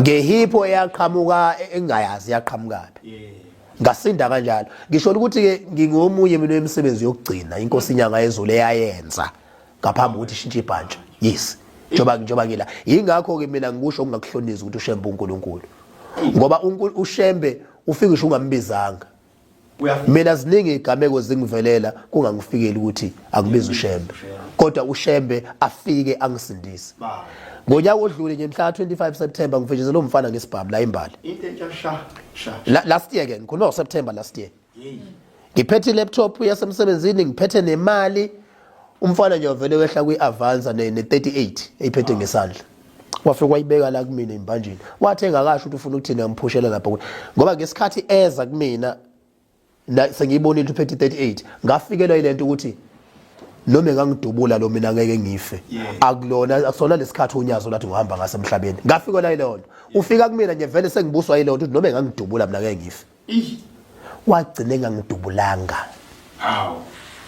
Ngehipho eyaqhamuka engayazi yaqhamukaphi. Ngasinda kanjalo. Ngisho ukuthi ke ngingomunye mina wemisebenzi yokugcina inkosi inyanga yezulu eyayenza ngaphambi ukuthi ishintshe ibhantshi. Yes. Njoba njoba ngila. Yingakho ke mina ngikusho ungakuhlonizi ukuthi uShembe uNkulunkulu. Ngoba uShembe ufike usho ungambizanga. Mina ziningi igameko zingivelela kungangifikeli ukuthi akubiza uShembe. Kodwa uShembe afike angisindise. Ngonyaka odlule nje mhla 25 September ngifejezelwe umfana ngesibhamu la imbali. Into entsha sha sha. Last year ke ngikhuluma ngoSeptember last year. Ngiphethe i-laptop yasemsebenzini ngiphethe nemali umfana nje wavele wehla kwi-Avanza ne-38 eyiphethe ngesandla. Wafika wayibeka la kumina imbanjeni. Wathi engakasho ukuthi ufuna ukuthini ngamphushela lapho ngoba ngesikhathi eza kumina sengiyibonile ukuthi uphethe 38 ngafikelwa ilento ukuthi noma engangidubula lo mina ngeke ngife akulona akusona lesikhathi unyazo lathi ngihamba ngase emhlabeni ngafikelwa yileyo nto ufika kumina nje vele sengibuswa yileyo nto ukuthi noma engangidubula mina ngeke ngife wagcina engangidubulanga hawu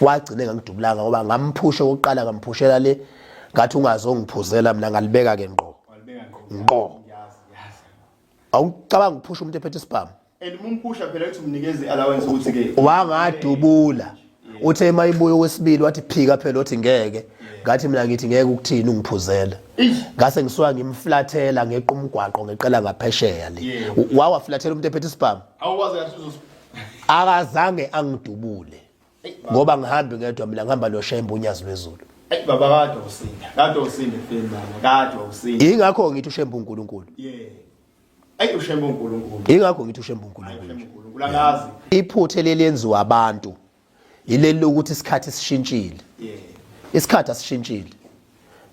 wagcina engangidubulanga ngoba ngamphusha okokuqala ngamphushela le ngathi ungazongiphuzela mina ngalibeka ke ngqo ngqo awucabanga ukuphusha umuntu ephethe isibhamu and uma umphusha phela uthi umnikeza i-allowance ukuthi ke wangadubula uthe uma ibuye okwesibili wathi phika phela uthi ngeke ngathi mina ngithi ngeke ukuthini ungiphuzela ngase ngisuka ngimflathela ngeqa umgwaqo ngeqela ngaphesheya le wawaflathela umuntu ephethe isibhamu awukwazi kahle uzos akazange angidubule ngoba ngihambi ngedwa mina ngihamba noShembe unyazi lwezulu Ayi baba kade usinda kade usinda efeni baba kade usinda ingakho ngithi uShembe uNkulunkulu yeah Ayi uShembe uNkulunkulu. Ingakho ngithi uShembe uNkulunkulu. Ushembe uNkulunkulu angazi. Iphutha leliyenziwa abantu yileli lokuthi isikhathi sishintshile. Yeah. Isikhathi asishintshile.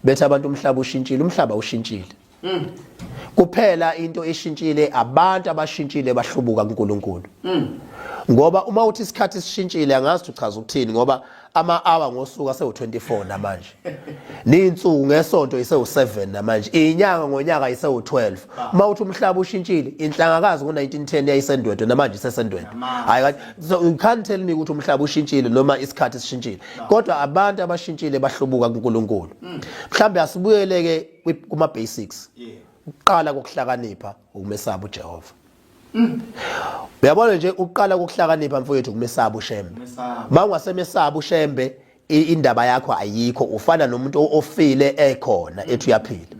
Bethi abantu umhlaba ushintshile, umhlaba ushintshile. Kuphela into eshintshile abantu abashintshile bahlubuka kuNkulunkulu. Ngoba uma uthi isikhathi sishintshile angazi uchaza ukuthini ngoba ama hour ngosuku asewu24 namanje. Ninsuku ngesonto isewu7 namanje. Inyanga ngonyaka isewu12. Uma uthi umhlaba ushintshile inhlangakazi ngo1910 yayisendwedwe namanje isesendwedwe. Hayi kathi so you can't tell me ukuthi umhlaba ushintshile noma isikhathi sishintshile. Kodwa abantu abashintshile bahlubuka kuNkulunkulu. Mhlambe asibuyeleke kuma basics. Ukuqala kokuhlakanipha ukumesaba uJehova. Uyabona nje ukuqala kokuhlakanipha mfowethu ukumesaba uShembe. Uma ungasemesaba uShembe indaba yakho ayikho ufana nomuntu ofile ekhona ethi uyaphila.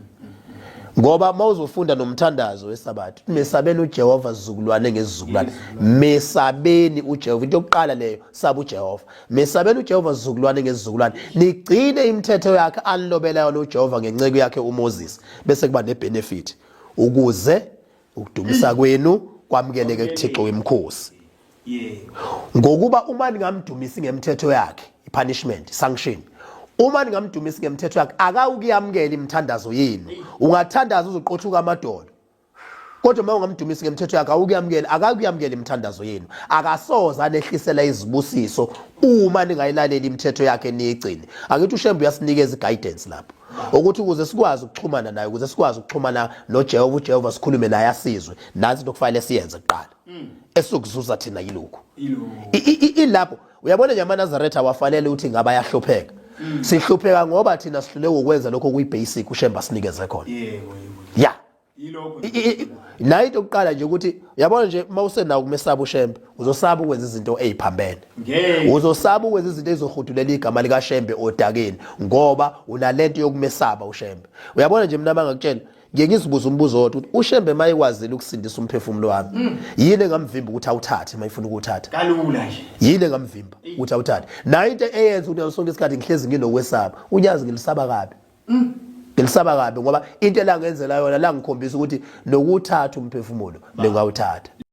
Ngoba mawuzofunda nomthandazo wesabatha mesabeni uJehova zizukulwane ngezizukulwane mesabeni uJehova into yokuqala leyo saba uJehova mesabeni uJehova zizukulwane ngezizukulwane nigcine imithetho yakhe anilobela yona uJehova ngenceku yakhe uMoses bese kuba nebenefit ukuze ukudumisa kwenu kwamukeleke kuThixo wemkhosi Yebo. Ngokuba uma ningamdumisi ngemthetho yakhe, ipunishment, sanction. Uma ningamdumisi ngemthetho yakhe, akawukuyamukela imithandazo yenu. Ungathandaza uzoqothuka amadolo. Kodwa uma ungamdumisi ngemthetho yakhe awukuyamukela, akakuyamukela imithandazo yenu. Akasoze anehlisela izibusiso uma ningayilaleli imithetho yakhe niyigcine. Angithi uShembe uyasinikeza iguidance lapho. Ukuthi ukuze sikwazi ukuxhumana naye, ukuze sikwazi ukuxhumana noJehova, uJehova sikhulume naye asizwe. Nansi into okufanele siyenze kuqala. Esokuzuza thina yilokhu ilapho uyabona nje amaNazaretha awafanele ukuthi ngabe ayahlupheka sihlupheka ngoba thina sihlule ukwenza lokho kuyi basic uShemba sinikeze khona yebo yebo ya yilokho nayo into yokuqala nje ukuthi uyabona nje uma usenawo kumesaba uShembe uzosaba ukwenza izinto eziphambene uzosaba ukwenza izinto ezizohudulela igama likaShembe odakeni ngoba unalento yokumesaba uShembe uyabona nje mina mangakutshela Ngiye ngizibuze umbuzo wodwa ukuthi uShembe mayekwazile ukusindisa umphefumulo wami yini engamvimba ukuthi awuthathe mayifuna ukuwuthatha kalula nje yini engamvimba ukuthi awuthathe nayo into eyenza ukuthi ngaso sonke isikhathi ngihlezi nginokwesaba unyazi ngilisaba kabi ngilisaba kabi ngoba into elangenzela yona langikhombisa ukuthi nokuthatha umphefumulo lingawuthatha.